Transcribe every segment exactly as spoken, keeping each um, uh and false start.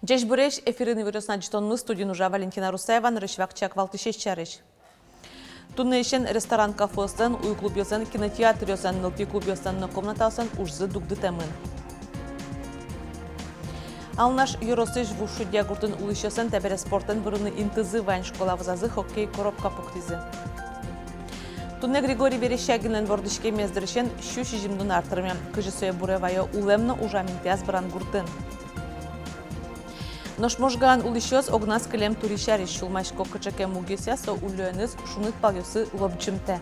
Ӟечбуресь! Эфирын «Иворъёс» но ӝытонмы, студиын ужа Валентина Русаева. Нырысь вакчияк валтӥсез сярысь. Туннэысен ресторан-кафеослэн, уй клубъёслэн, кинотеатръёслэн, нылпи клубъёслэн но комнатаослэн ужзы дугдытэмын. Алнаш ёросысь Вуж Шудья гуртын улӥсьёслэн табере спортэн вырыны интызы вань. Школа вӧзазы хоккей коробка пуктӥзы. Туннэ Григорий Верещагинлэн вордӥськемез дырысен сю сизьымдон ар тырме. Кызьы сое буре вайо улэм но ужам интыяз Брангуртын. Нош Можгаын улӥсьёс огназ кылем тури сярысь сюлмасько. Кыӵе ке мугъёсъя со уллёеныз шуныт палъёсы лобӟымтэ.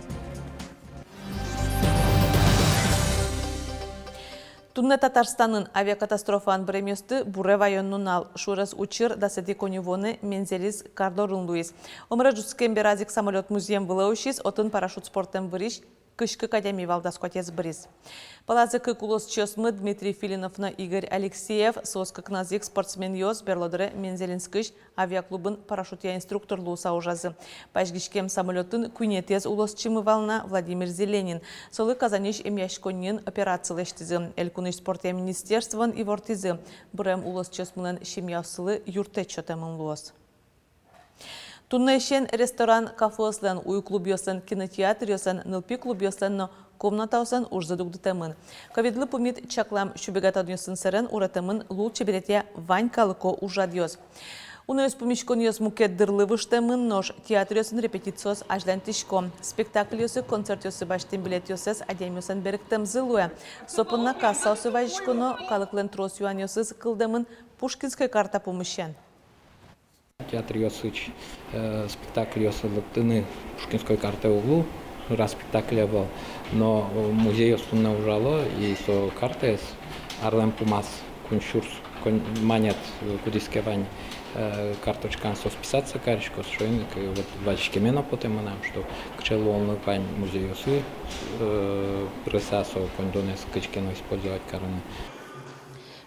Туннэ Татарстанын авиакатастрофаын быремъёсты буре ваён нунал. Шуэрес учыр дасэтӥ коньывуонэ Мензелиз кар дорын луиз. Омыре ӝутскем бераз ик самолёт музъем вылэ усиз, отын парашют спортэм вырись кызь кык адями вал, дас куатез быриз. Пӧлазы кык улосчиосмы: Дмитрий Филинов но Игорь Алексеев. Соос кыкназы ик спортсменъёс, берло дыре Мензелинскысь авиаклубын парашютъя инструктор луыса ужазы. Пазьгиськем самолётын куинетӥез улосчимы вал на Владимир Зеленин. Солы Казаньысь эмъяськонниын операция лэсьтӥзы. Элькунысь спортъя министерствоын ивортӥзы: бырем улосчиосмылэн семьяоссылы юрттэт сётэмын луоз. Туннэысен ресторан-кафеослэн, уй клубъёслэн, кинотеатръёслэн, нылпи клубъёслэн но комнатаослэн ужзы дугдытэмын. Ковидлы пумит чаклам сюбегатонъёсын сэрен уретэмын лулчеберетъя вань калыко ужрадъёс. Уноез пумиськонъёс мукет дырлы выжтэмын, нош театръёсын репетициос азьланьтӥсько. Спектакльёсы, концертъёсы басьтэм билетъёссэс адямиослэн берыктэмзы луэ. Со понна кассаосы вазиськоно. Калыклэн трос юанъёсыз кылдэмын Пушкинской карта пумысен. Театръёсысь, э, спектакльёсы лыктыны Пушкинской картае уг лу, раз спектакль ӧвӧл. Но, э, музейёс туннэ ужало, и со картаез арлэн пумаз куинь сюрс, куинь манет, э, кудӥз ке вань, э, карточкаын, со списаться кариськоз. Соин ик, э, вот вазиськеме но потэ мынам, что кыӵе луонлык вань музейёсы, э, пырыса, со коньдонэз кызьы ке но использовать карыны.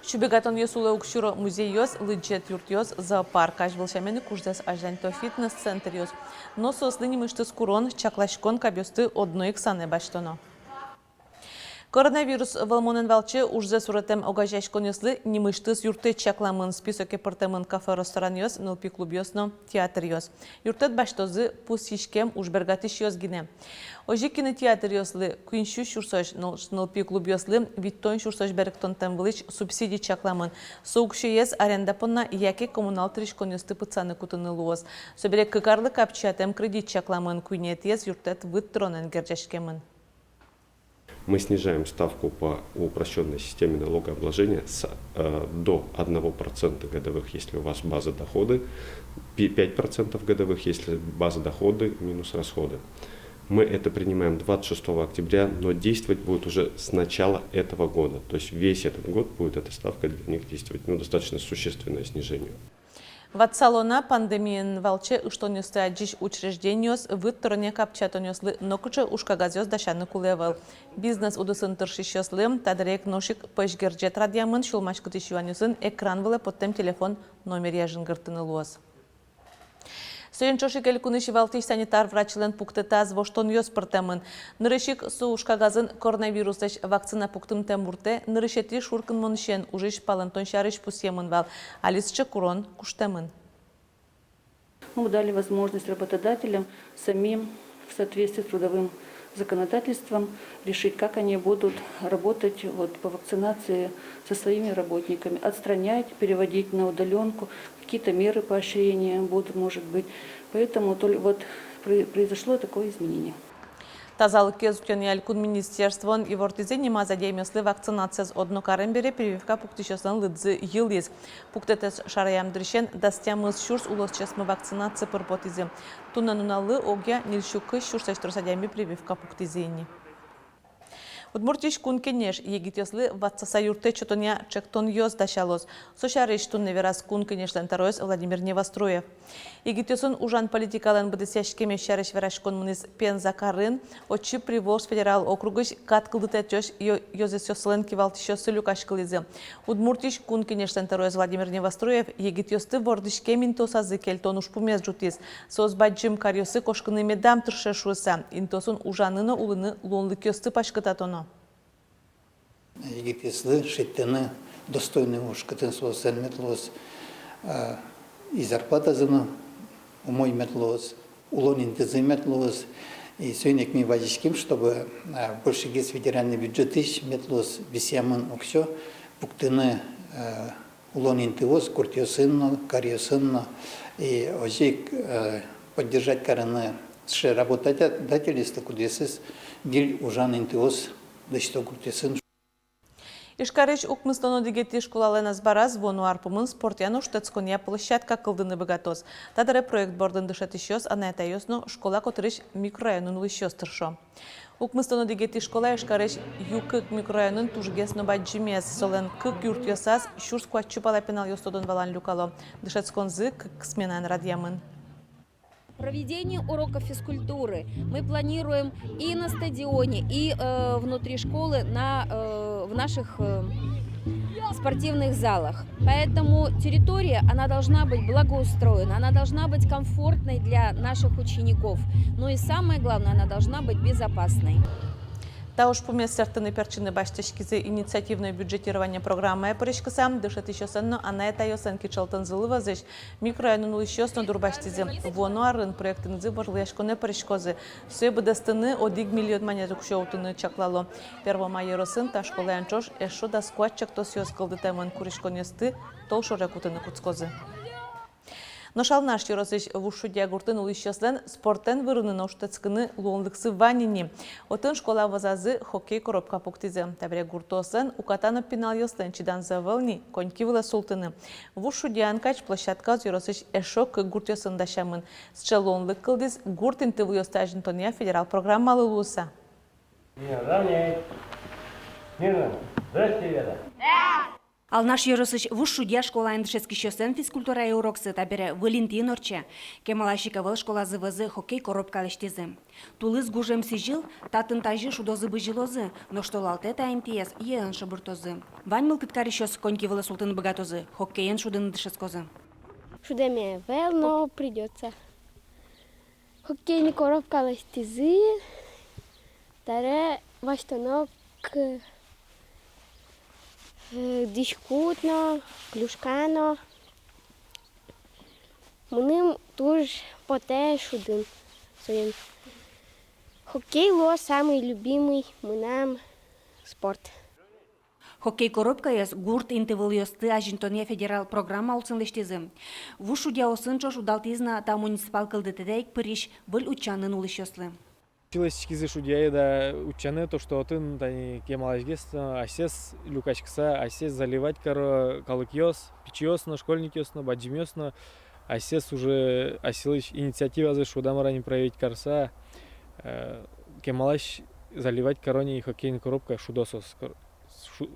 Сюбегатонъёс улэ уг сюро музейёс, лыдӟет юртъёс, зоопарк. Азьвыл сямен ик ужзэс азьланьто фитнес-центръёс. Но соослы нимысьтыз курон, чакласькон кабъёсты одно ик санэ басьтоно. Коронавирус вӧлмонэн валче ужзэс уретэм огазеяськонъёслы нимысьтыз юрттэт чакламын. Списоке пыртэмын кафе-ресторанъёс, нылпи клубъёс но театръёс. Юрттэт басьтозы пусйиськем ужбергатӥсьёс гинэ. Озьы кинотеатръёслы куинь сю сюрсозь, ныл-, нылпи клубъёслы витьтон сюрсозь берыктонтэм вылысь субсидий чакламын. Со уксёез аренда понна яке коммунал тыриськонъёсты пытсаны кутыны луоз. Собере кык арлы капчиятэм кредит чакламын, куинетӥез юрттэт выт тыронэн герӟаськемын. Мы снижаем ставку по упрощённой системе налогообложения с, э, до одного процента годовых, если у вас база доходы, пи-, пять процентов годовых, если база доходы минус расходы. Мы это принимаем двадцать шестого октября, но действовать будет уже с начала этого года. То есть весь этот год будет эта ставка для них действовать. Ну, достаточно существенное снижение. Ватсалом на, пандемиен валче ыштонъёсты адӟись учреждениос выт тыронъя капчиятонъёслы нокыӵе ужкагазъёс дасяны кулэ ӧвӧл. Бизнес удысын тыршисьёслы та дыре ик нош ик пӧсь герӟет радъямын. Сюлмаськытӥсь юанъёсын экран вылэ поттэм телефон номеръя жингыртыны луоз. Соин ӵош ик элькунысь валтӥсь санитар врачлэн пуктэтаз воштонъёс пыртэмын. Нырысь ик со ужкагазын коронавируслэсь вакцина пуктымтэ муртэ нырысетӥ шуркынмонысен ужысь палэнтон сярысь пусъемын вал. Али сыӵе курон куштэмын. Мы дали возможность работодателям самим в соответствии с трудовым законодательством решить, как они будут работать вот по вакцинации со своими работниками, отстранять, переводить на удалёнку, какие-то меры поощрения будут, может быть. Поэтому тол-, вот про-, произошло такое изменение. Тазалыкез утёнъя элькун министерствоын ивортӥзы: нимаз адямиослы вакцинациез одно карем бере прививка пуктӥсьёслэн лыдзы йылӥз. Пуктэтэз шараям дырысен дас тямыс сюрс улосчиосмы вакцинаци пыр потӥзы. Туннэ нуналлы огъя ньыль сю кызь сюрсэсь трос адями прививка пуктӥзы ини. Удмуртиысь Кун Кенеш егитъёслы ватсаса юрттэт сётонъя ӵектонъёс дасялоз. Со сярысь туннэ вераз Кун Кенешлэн тӧроез Владимир Невоструев. Егитъёсын ужан политикалэн быдэсъяськемез сярысь вераськон мынӥз Пенза карын. Отчы Приволжск федерал округысь кат кылдытэтъёс ё-, ёзэсъёслэн кивалтӥсьёссы люкаськылӥзы. Удмуртиысь Кун Кенешлэн тӧроез Владимир Невоструев егитъёсты вордӥськем интыосазы кельтон ужпумез ӝутӥз. Соос бадӟым каръёсы кошкыны медам тырше шуыса, интыосын ужаны но улыны луонлыкъёсты паськытатоно. Егитъёслы шедьтыны достойный уж, кытын соослэн мед луоз Э, и зарплатазы но умой мед луоз, улон интызы мед луоз. И соин ик ми вазиським, чтобы, э, большегес федеральный бюджетысь мед луоз висъямын уксё пуктыны, э, улон интыос гуртъёсын но, каръёсын но. И озьы ик, э, поддержать карыны сыӵе работодательёсты, кудъёсыз гиль ужан интыос лэсьто гуртъёсын. Ижкарысь укмыстон одӥгетӥ школалэн азбараз вуоно ар пумын спортъя но шутэтсконъя площадка кылдыны быгатоз. Та дыре проект бордын дышетӥсьёс, анай-атайёс но школа котырысь микрорайонын улӥсьёс тыршо. Укмыстон одӥгетӥ школа Ижкарысь ю кык микрорайонын тужгес но бадӟымез. Солэн кык юртъёсаз сюрс куать сю пала пиналъёс тодон-валан люкало. Дышетсконзы кык сменаен радъямын. Проведение уроков физкультуры мы планируем и на стадионе, и, э, внутри школы, на, э, в наших, э, спортивных залах. Поэтому территория, она должна быть благоустроена, она должна быть комфортной для наших учеников. Ну и самое главное, она должна быть безопасной. Та ужпумез сэрттыны-пертчыны басьтӥськизы инициативное бюджетирование программае пыриськыса. Дышетӥсьёслэн но анай-атайёслэн кичӧлтонзылы вӧзысь микрорайонын улӥсьёс но дурбасьтӥзы. Вуоно арын проектынызы вожвылъяськонэ пыриськозы. Сое быдэстыны одӥг миллион манет уксё утыны чаклало. Первомай ёросын та школаен ӵош эшшо дас куать чактосъёс кылдытэмын, куриськонъёсты толшоре кутыны кутскозы. Нош Алнаш ёросысь Вуж Шудья гуртын улӥсьёслэн спортэн вырыны но шутэтскыны луонлыксы вань ини. Отын школа вӧзазы хоккей коробка пуктӥзы. Табере гуртоослэн, уката но пиналъёслэн чиданзы ӧвӧл ни коньки вылэ султыны. Вуж Шудьяын кадь площадкаос ёросысь эшшо кык гуртъёсын дасямын. Сыӵе луонлык кылдӥз гурт интывылъёсты азинтонъя федерал программалы луыса. Равняй. Смирно. Здрасте, ребята. Алнаш ёросысь Вуж Шудья школаын дышетскисьёслэн физкультурая уроксы табере выль интыын ортче. Кемалась ик ӧвӧл школазы вӧзы хоккей коробка лэсьтӥзы. Тулыс гужем сӥзьыл татын тазьы шудозы-бызьылозы, нош толалтэ та интыез йӧэн шобыртозы. Вань мылкыд карисьёс коньки вылэ султыны быгатозы, хоккеен шудыны дышетскозы. Шудэме ӧвӧл, но придётся. Хоккейный коробка лэсьтӥзы, табере басьтоно к-, э, дӥськут но, клюшка но. Мыным туж потэ шудын соин. Хоккей луоз самый любимый мынам спорт. Хоккей коробкаез гурт интывылъёсты азинтонъя федерал программа улсын лэсьтӥзы. Вуж Шудьяосын ӵош удалтӥз на та муниципал кылдытэтэ ик пырись выль утчанын улӥсьёслы. Силы сиськизы Шудьяе да утчаны, то что отын тани кемаласьгес но асьсэос люкаськыса, асьсэос заливать каро калыкъёс, пичиос но, школьникъёс но, бадӟымъёс но, асьсэос уже асьсэлэсь инициативазэс, шуод-а мар-а ни, проявить карыса, э, кемалась заливать каро ни хоккейный коробка, шудо соос кор-, шу-,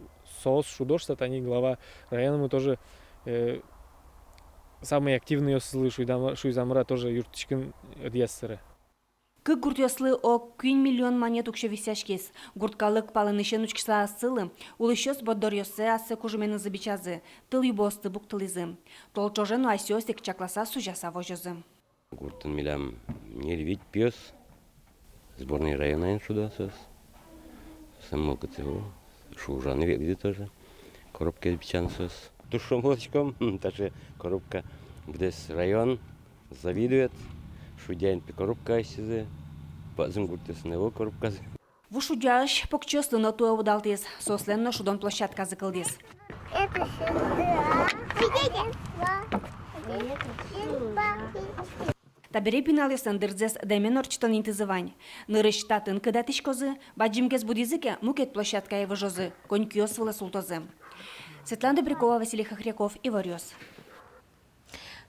соос шудо шуса, тани глава района, мы тоже, э, самый активныйёсызлы шуиз-а ма-, шуиз-а мар-а, тоже юрттӥськыны ӧдъяз сыре. Кык гуртъёслы ог куинь миллион манет уксё висъяськиз. Гурт калык палэнысен учкыса ассылы, улӥсьёс борддоръёссэ ассэ кужыменызы бичазы, тылъюбоосты пуктылӥзы. Тол ӵоже но асьсэос ик чакласа, сузяса возёзы. Гуртын милям ньыль-вить пиос. Сборной районаын шудо соос. Соослэн мылкыдзы вал шу-, ужаны, ветлӥзы тоже. Коробкаез бичаны соос. Туж шумпотӥськом, таӵе коробка. Быдэс район завидует. Шудьяын пе коробка лэсьтӥзы. Бадӟым гуртъёсын ӧвӧл коробказы. Вуж Шудьяысь покчиослы но туэ удалтӥз, соослэн но шудон площадказы кылдӥз. Это сюда. Идите. Табере пиналъёслэн дырзэс дэмен ортчытон интызы вань. Нырысь татын кыдатӥськозы, бадӟымгес будӥзы ке, мукет площадкае выжозы, конькиос вылэ султозы. Светлана Добрякова, Василий Хохряков, «Иворъёс».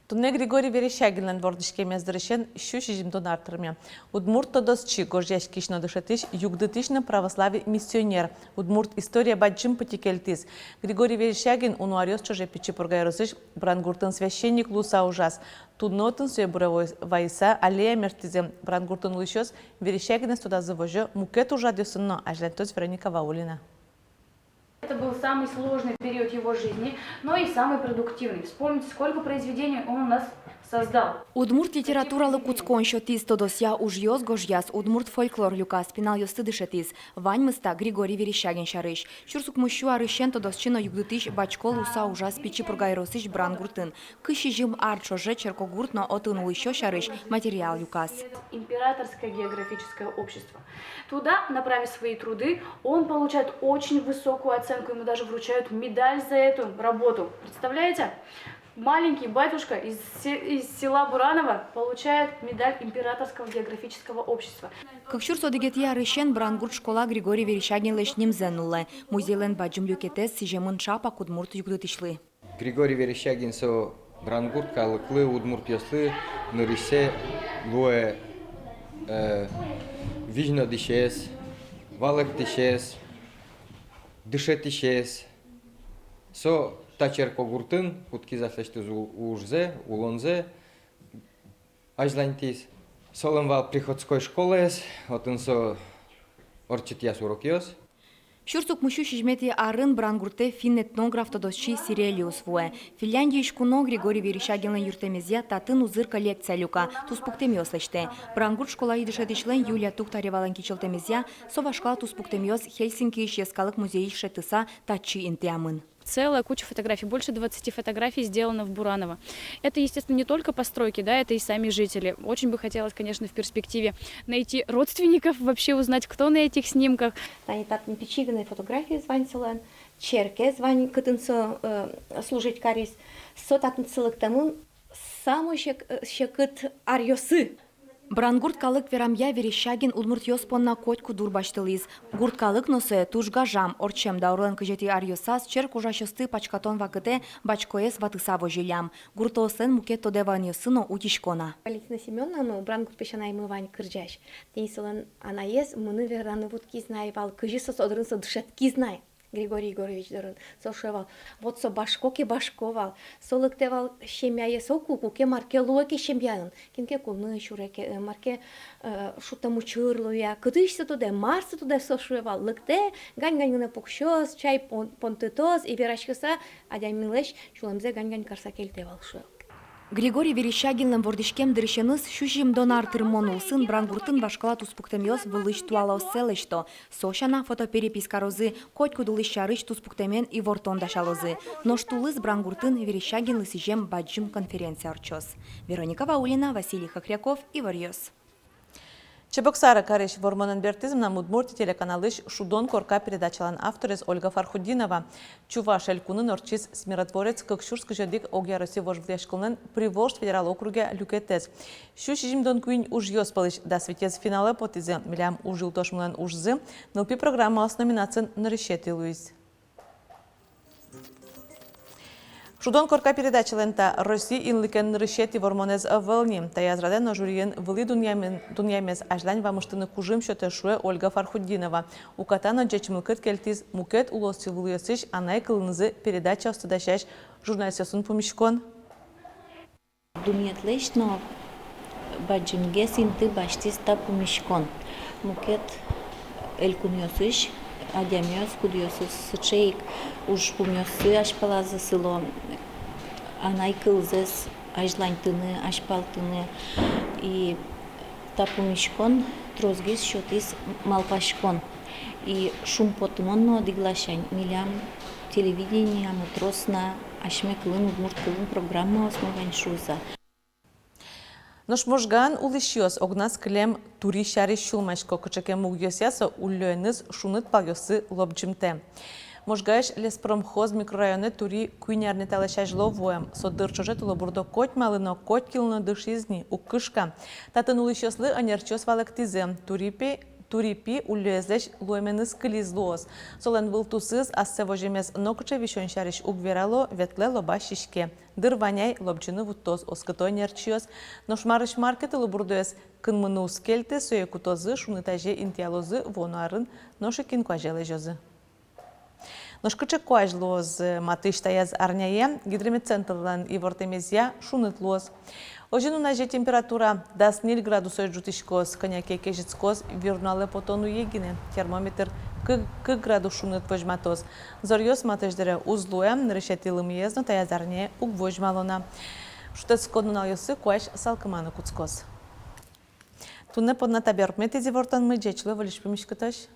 Туннэ Григорий Верещагинлэн вордӥськемез дырысен сю сизьымдон ар тырме. Удмурт тодосчи, гожъяськись но дышетӥсь, югдытӥсь но православной миссионер. Удмурт историе бадӟым пытьы кельтӥз. Григорий Верещагин уно аръёс ӵоже Пичи Пурга ёросысь Брангуртын священник луыса ужаз. Туннэ отын сое буре вай-, вайыса аллея мерттӥзы. Брангуртын улӥсьёс Верещагинэз тодазы возё мукет ужрадъёсын но, азьлантоз Вероника Ваулина. Это был самый сложный период его жизни, но и самый продуктивный. Вспомните, сколько произведений он у нас создал. Удмурт литературалы кутскон сётӥз, тодосъя ужъёс гожъяз, удмурт фольклор люказ, пиналъёсты дышетӥз. Ваньмыз та Григорий Верещагин сярысь. Сюрс укмыссю арысен тодосчи но югдытӥсь бачко луыса ужаз Пичи Пурга ёросысь Брангуртын. Кызь сизьым ар ӵоже черкогурт но отын улӥсьёс сярысь материал люказ. Императорское географическое общество. Туда направив свои труды, он получает очень высокую оценку, ему даже вручают медаль за эту работу. Представляете? Маленький батюшка из се-, из села Бураново получает медаль Императорского географического общества. Кык сюрс одӥгетӥ арысен Брангурт школа Григорий Верещагинлэсь нимзэ нуллэ. Музейлэн бадӟым люкетэз сӥземын ӵапак удмурт югдытӥсьлы. Григорий Верещагин со Брангурт калыклы, удмуртъёслы нырысьсэ луэ, э, визьнодӥсез, валэктӥсез, дышетӥсез. Со та черкогуртын кутскиз аслэсьтыз у-, ужзэ, улонзэ азьланьтӥз. Солэн вал приходской школаез, отын со ортчытъяз урокъёс. Сюрс укмыссю сизьыметӥ арын Брангуртэ финн этнограф, тодосчи Сирелиус вуэ. Финляндиысь куно Григорий Верещагинлэн юрттэмезъя татын узыр коллекция люка, туспуктэмъёс лэсьтэ. Брангурт школаысь дышетӥсьлэн Юлия Тухтаревалэн кичӧлтэмезъя, со вашкала туспуктэмъёс Хельсинкиысь йӧскалык музейысь шедьтыса татчы интыямын. Целая куча фотографий, больше двадцати фотографий сделано в Бураново. Это, естественно, не только постройки, да, это и сами жители. Очень бы хотелось, конечно, в перспективе найти родственников, вообще узнать, кто на этих снимках. Тани татын пичи гинэ фотографиез вань солэн, черкез вань, кытын со, э, служить кариз. Со татын сылыктэмын самой сек-, э, секыт аръёсы. Брангурт калык верамъя, Верещагин удмуртъёс понна котьку дур басьтылӥз. Гурт калык но сое туж гажам. Ортчем даурлэн кызетӥ аръёсаз черк ужасьёсты пачкатон вакытэ бачкоез ватыса возиллям. Гуртоослэн мукет тодэ ваёнъёссы но утисько на. Валентина Семёновна но Брангурт песянаймы вань кырӟась. Тӥни солэн анаез мыным вераны вуттӥз на ай вал, кызьы со со дорын со дышетскиз на ай. Григорий Егорович дорын. Со шуэ вал, вот со башко ке башко вал, со лыктэ вал семьяе соку, куке мар ке луэ ке семьяын, кин ке кулыны сюре ке, э, мар ке, э, шуттэм учыр луэ, кытысь со тодэ, мар со тодэ, со шуэ вал, лыктэ, гань-гань гинэ пуксёз, чай пон-, понтытоз, и вераськыса адямилэсь сюлэмзэ гань-гань карса кельтэ вал, шуэ. Григорий Верещагинлэн вордӥськем дырысеныз сю сизьымдон ар тырмон улсын Брангуртын вашкала туспуктэмъёс вылысь туалаоссэ лэсьто. Со сяна фотоперепись карозы, котькуд улӥсь сярысь туспуктэмен ивортон дасялозы. Нош тулыс Брангуртын Верещагинлы сӥзем бадӟым конференция ортчоз. Вероника Ваулина, Василий Хохряков, «Иворъёс». Чебоксары карись вормонэн бертӥз «Мынам Удмуртие» телеканалысь «Шудон корка» передачалэн авторез Ольга Фархутдинова. Чуваш элькунын ортчиз «Смиротворец кык сюрс кызь одӥг» огъя Россия вожвылъяськонлэн Приволжск федерал округъя люкетэз. Сю сизьымдон куинь ужъёс пӧлысь дас витез финалэ потӥзы. Милям ужъюлтошмылэн ужзы нылпи программаос номинациын нырысетӥ луиз. «Шудон корка» передачалэн та Россия инлыкен нырысетӥ вормонэз ӧвӧл ни. Таяз радэ но жюриын вылӥ дунъямен-, дунъямез азьлань вамыштыны кужым сётэ, шуэ Ольга Фархутдинова. Уката но ӟеч мылкыд кельтӥз мукет улосвылъёсысь анай кылынызы передачаосты дасясь журналистъёсын пумиськон. Дунъетлэсь но бадӟымгес инты басьтӥз та пумиськон. Мукет элькунъёсысь адямиос, кудъёсыз сыӵе ик ужпумъёссы азьпалазы сыло, анай кылзэс азьланьтыны, азьпалтыны. И та пумиськон тросгес сётӥз малпаськон. И шумпотымон но одӥг ласянь, милям телевидениямы трос на асьме кылын, удмурт кылын программаос но вань шуыса. Нош Можгаын улӥсьёс огназ кылем тури сярысь сюлмасько. Кыӵе ке мугъёсъя со уллёеныз шуныт палъёсы лобӟымтэ. Можгаысь Леспромхоз микрорайонэ тури куинь арня талэсь азьло вуэм. Со дыр ӵоже тылобурдо котьмалы но, котькинлы но дышиз ни, уг кышка. Татын улӥсьёслы ӧнерчиос валэктӥзы: тури пи, тури пи уллёезлэсь луэменыз кылиз луоз. Солэн вылтусыз ассэ воземез нокыӵе висён сярысь уг верало, ветлэ, лоба, сиське. Дыр вань ай, лобӟыны вуттоз, оскыто ӧнерчиос. Нош марысь мар ке тылобурдоез кынмыны уз кельты, сое кутозы, шуныт азе интыялозы, вуоно арын нош ик инкуазе лэзёзы. Нош кыӵе куазь луоз матысь таяз арняе? Гидрометцентрлэн ивортэмезъя, шуныт луоз. Озьы нуназе температура дас ньыль градусозь ӝутӥськоз, кӧня ке кезьытскоз вир нуналэ потон уе гинэ, термометр кык, кык градус шуныт возьматоз. Зоръёс матысь дыре уз луэ, нырысетӥ лымыез но таяз арняе уг возьмало на. Шутэтскон нуналъёсы куазь салкыманы кутскоз. Туннэ понна табере ик мед тӥ ивортонмы. Ӟеч луэ, выльысь пумиськытозь.